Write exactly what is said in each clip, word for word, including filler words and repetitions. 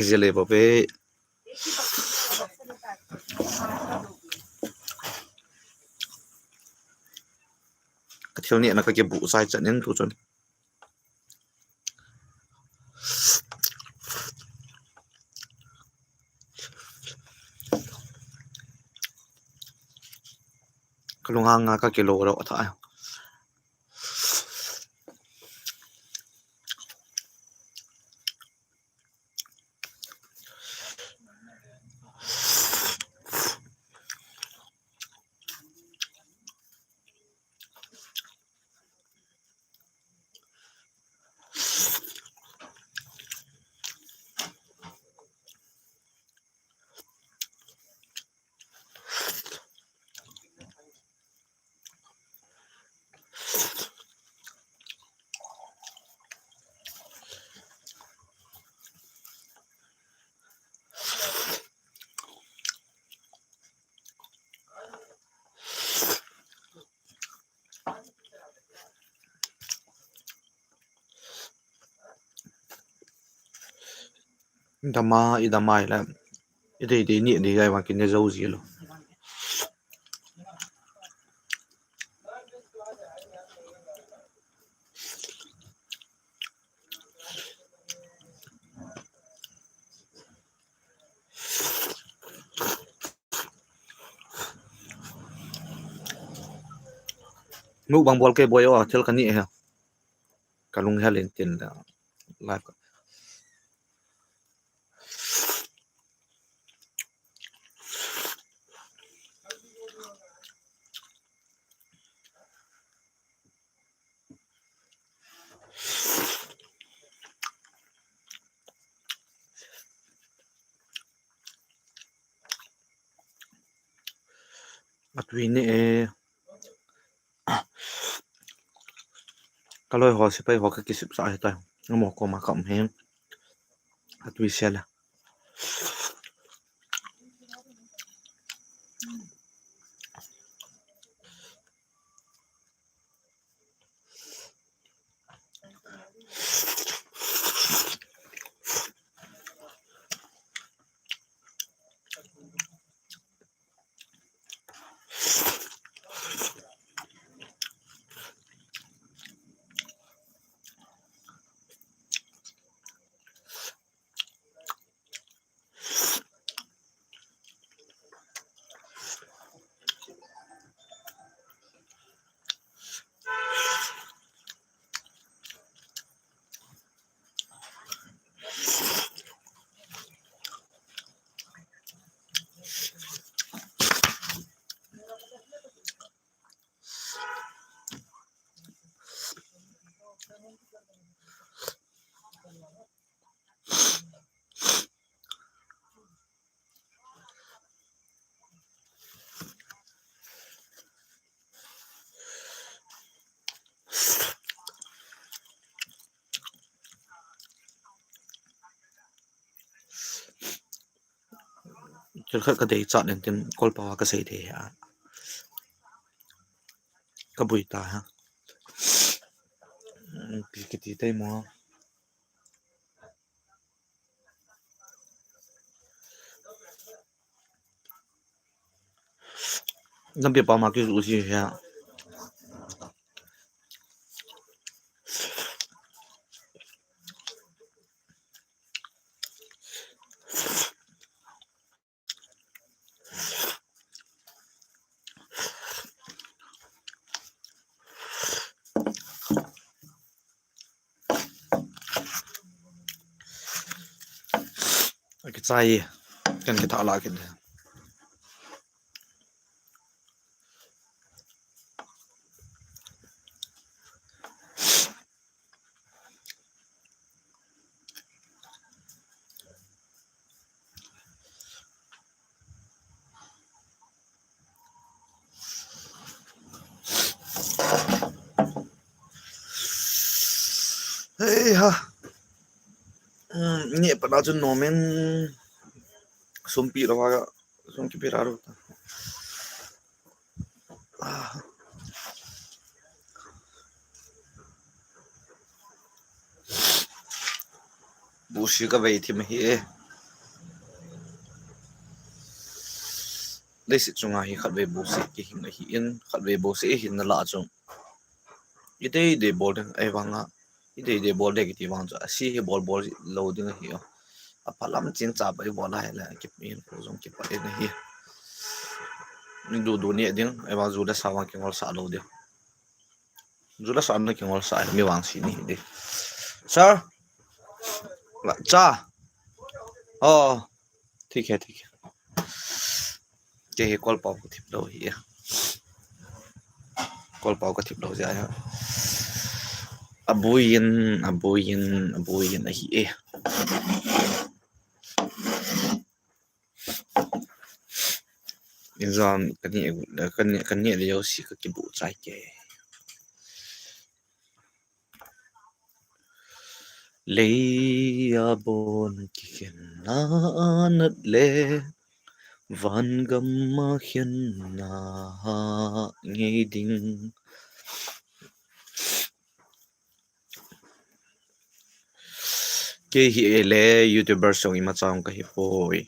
Jele ba be. Ka thil nehna ka kibuh sai chan in tu chun. Ka lunghang a ka kilo lo a tha. Dama, i dama i la. I dei dei ni dei jai vang kin ne jo ji lo. Mukbang bol ke boy o, thil ka ni he. Ka lung hel in tin da. Live ka. Atui ne e. Ka loi ho sipai ho ka kisip sa he ta. Amo ko ma kam he. Atui sel. Thil khat ka dei chat nen tin kol pau a ka sei thei a. Ka bui ta ha. Pi kiti tai mo. Lampi pa ma ki zu si ha. Akichai, kan kitha la kin. Hei ha. Hmm, ni pada chu nomen sumpi lo wa sum kipi ra ru ta. Ah. Busi ka vei thim hi e. Leiset chunga hi khatvei bouseh kihing ahin, khatvei bouseh ihinna lah chu, idei dei bol ding, ahivanga idei dei bol ding kiti vang chu, ase hi bol bol lou ding ahi. Apha lam chin cha pa ibol ahile, kipi in ko jong kipa in ahi. Ni du du ni ding, ahivang ju le sa vang kingol sa lou ding. Ju le sa na kingol sa, mi vang si ni ding. Sir? Cha? Oh, ठीक है, ठीक है. Kei hi kolpau ka thip lou hi e. Kolpau ka thip lou jeh a. Abuin, abuin, abuin ahi e. Injong kani, kani, kani le jouse ka kibu chai ke. Lei a bon kikhenna nat le, van gam a khenna ngei ding. Kei hi ele YouTuber jong imacha jong kahi poi.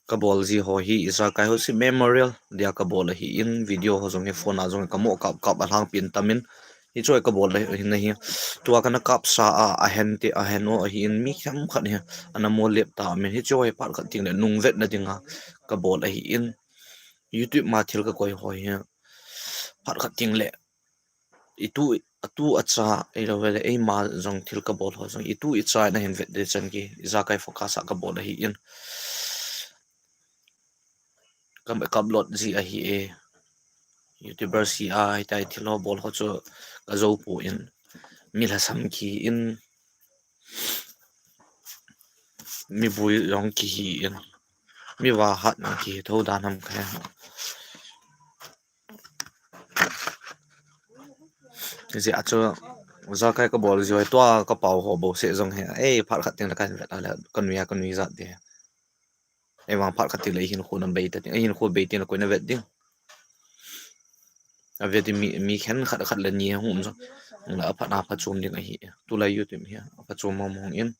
Kabol ji ho hi ijakai ho si memorial dia kabol ahin, video ho jong hi phone a jong hi kamo kap kap a lhangpi in tam in. Hichu hi kabol ahin ahi. Tua kana kapsa a, ahen te, ahen o ahin, mi khem khat hi ana mo lep ta min. Hichu hi phat khat teng le nung vetna dinga kabol ahin. YouTube ma thil kakoi ho hi phat khat teng le itu, atu acha, ahilou le eima jong thil kabol ho jong itu icha in ahin vet ding chan ki, ijakai focus a kabol ahin. Ka, ka upload ji ahi e. YouTuber si a, hitia thil ho bol ho chu kajou poi. Mi lhasam kihi in, mi bui jong kihi in, mi vahat jong kihi tho dan ham kha. Hijeh a chu, ijakai kabol ji ho, tua kapao ho bouseh jong hi, ei, phat khat teng le kahin vet a le, kanui a, kanui jat ding. Ahivang phat khat teng le ihinkho na bei ta ding, ihinkho bei teng le koi na vet ding. Avet ding mi, mi khen khat khat le ni hung um jong. Hung le aphat na phachom ding ahi. Tulai YouTube hi, aphachom mong mong in.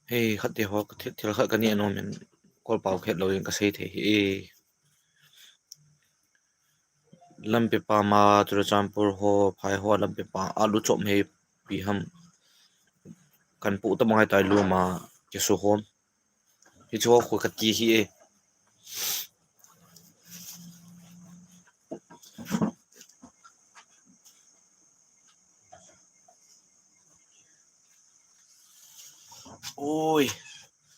Hei, khat te ho, thil, thil khat kani anom in, kolpau khet lou in kasei thei hi. Lampi pam a, Churachandpur ho, phai ho, lampi pam a, alu chop hei pi ham. Kan pu ta mangai tai lu ma, kisu hom. Hichu ho kati hi e. Oi,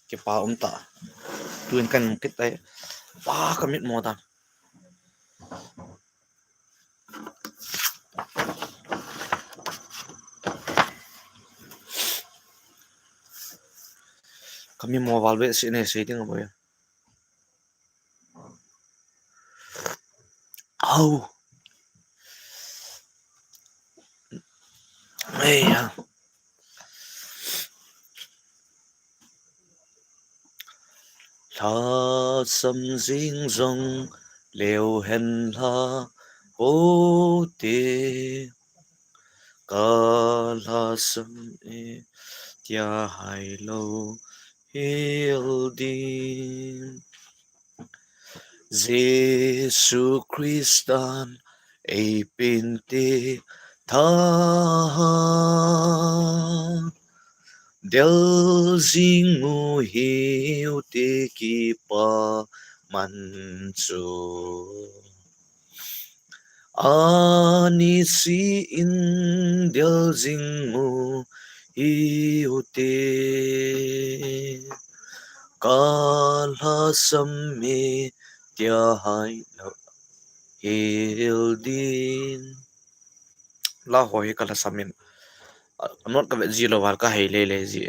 kipa um ta. Tuin kan kit tai. Pa, ka mit mo ta. Ka mi mo val ve si ne sei ding a boi. Au. Ei ha. Lhasam jing jong leu hen la, o te, ka lhasam e, tia hai lou hel ding. Jesu Christan ei pente tha del jing u hiu te kipa man chu. Ani si in del jing u hiu te. Ka lhasam e tia hai lou hel ding. La ho hi ka lhasam in. A, not ka vet ji lou val ka hei lele ji.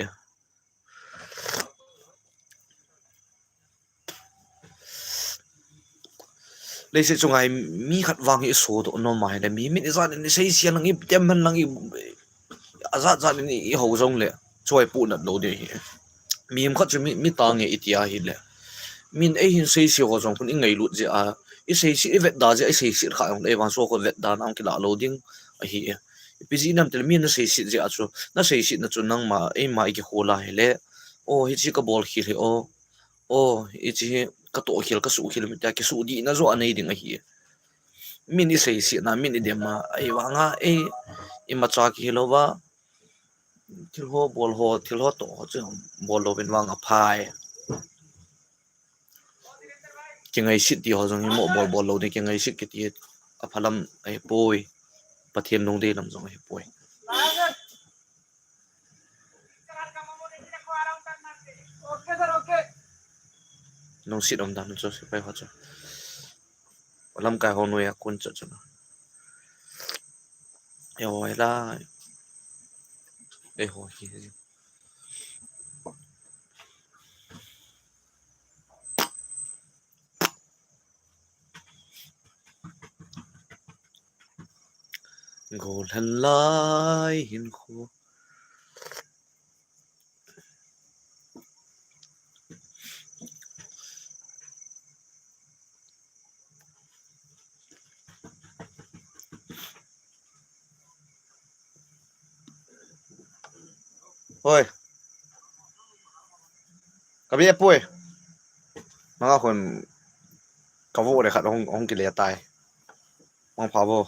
Leiset chunga hi mi khat vang hi isodoh nom a hile, mi min ijat in isei sia lang, item man lang, i, ajat jat in i, ihou jong le, chu hi puhnat lou ding hi. Mi khat chu mi, mi tange iti a hile, min eihin sei sia ho jong khun ingailut jeh a, I seiset, i vetda jeh a i seiset kha jong le, ei vang so kho vetda na hung kila lou ding ahi e. Ipi jeh inem tile mi na seiset jeh a chu, na seiset na chu nangma, eima i kikhola hile. O, hiche ka bol khel hi o. O, hiche hi ka toh khel, ka suh khel, mi tia kisuh dihna joh anei ding ahi e. Min i seiset na, min i dem a, ei vang a, ei, imacha kihi lou va. Thil ho bol ho, thil ho toh ho chu bol louvin vang a phai. Kingaiset ti ho jong hi mo bol bol lou ding, kingaiset kiti a phalam ahi poi. Pathen lungdei lam jong ahi poi. Lungset um dan chu sepai ho chu. Lamkai ho noiya kon chu chu. Ei ho hi la. Ei ho hi. Golhang lai hin khu. Hoi. Ka be poi. Manga khun ka vo le khat hung, hung kile tai. Mang pha vo.